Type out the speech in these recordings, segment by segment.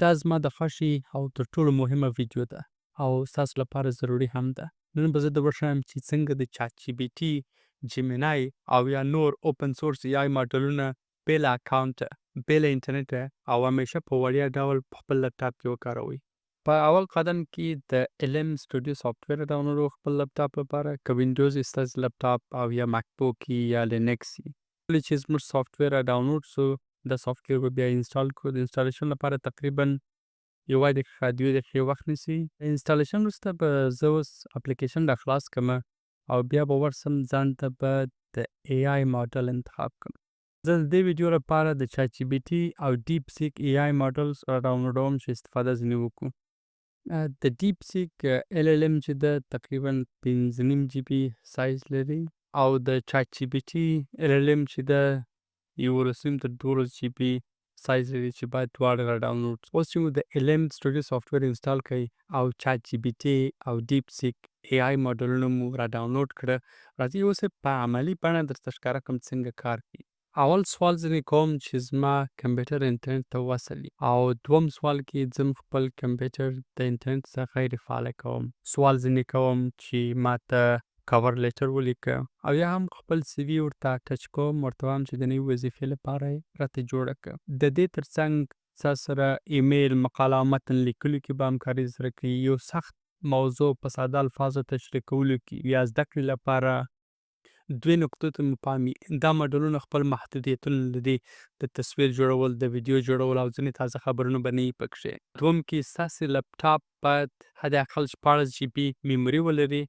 دا زما د خوښې او تر ټولو مهمه ویډیو ده او ستاسو لپاره ضروري هم ده. نن به زه در وښایم چې څنګه د ChatGPT، Gemini او یا نور open source AI ماډلونه بې له اکاونټه، بې له انټرنیټه او همیشه په وړیا ډول په خپل لپټاپ کې وکاروئ. په اول قدم کې د LM Studio software ډاونلوډ خپل لپټاپ لپاره، که وینډوز یې ستاسو لپټاپ او یا MacBook یا Linux یې. کله چې زموږ software download سو، دا software به بیا install کړو. د installation لپاره تقریبا 1 دقیقه، 2 دقیقې وخت نیسي. Installation وروسته به زه اوس اپلیکیشن را خلاص کړم او بیا به ورسم ځان ته به د AI ماډل انتخاب کړم. زه د دې ویډیو لپاره د ChatGPT او DeepSeek AI ماډل سره ډاونلوډوم چې استفاده ځینې وکړو. د DeepSeek LLM چې ده، تقریبا 5.5 GB size لري او د ChatGPT LLM چې ده، 11.5 تر 12 GB size لري چې باید دواړه را ډاونلوډ. اوس چې مو د LM Studio software install کړئ او ChatGPT او DeepSeek AI ماډلونه مو را ډاونلوډ کړه، راځئ اوس یې په عملي بڼه درته ښکاره کړم څنګه کار کوي. اول سوال ځینې کوم چې زما کمپیوټر انټرنیټ ته وصل وي او دوم سوال کې ځم خپل کمپیوټر د انټرنیټ څخه غیر فعاله کوم. سوال ځینې کوم چې ماته cover letter ولیکه او یا هم خپل CV ورته attach کوم، ورته وایم چې د نوې وظیفې لپاره یې راته جوړه کړه. د دې ترڅنګ ستاسو سره ایمیل، مقاله او متن لیکلو کې به همکاري سره کوي. یو سخت موضوع په ساده الفاظو تشریح کولو کې یا زده کړې لپاره. دوې نقطو ته مو پام وي: دا ماډلونه خپل محدودیتونه لري، د تصویر جوړول، د ویډیو جوړول او ځینې تازه خبرونه به نه وي پکښې. دوم کې ستاسې لپټاپ باید حد اقل 16 GB memory ولري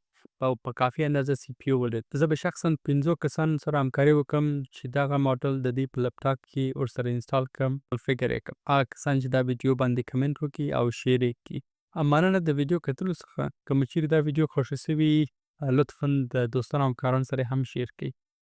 او په کافي اندازه CPU ولري. زه به شخصا پنځو کسانو سره همکاري وکړم چې دغه ماډل د دوی په لپټاپ کې ورسره install کړم، configure یې کړم، هغه کسان چې دا ویډیو باندې کمنټ وکړي او share یې کړي. مننه د ویډیو کتلو څخه. که مو چیرې دا ویډیو خوښه شوي، لطفا د دوستانو او همکارانو سره هم share کړئ.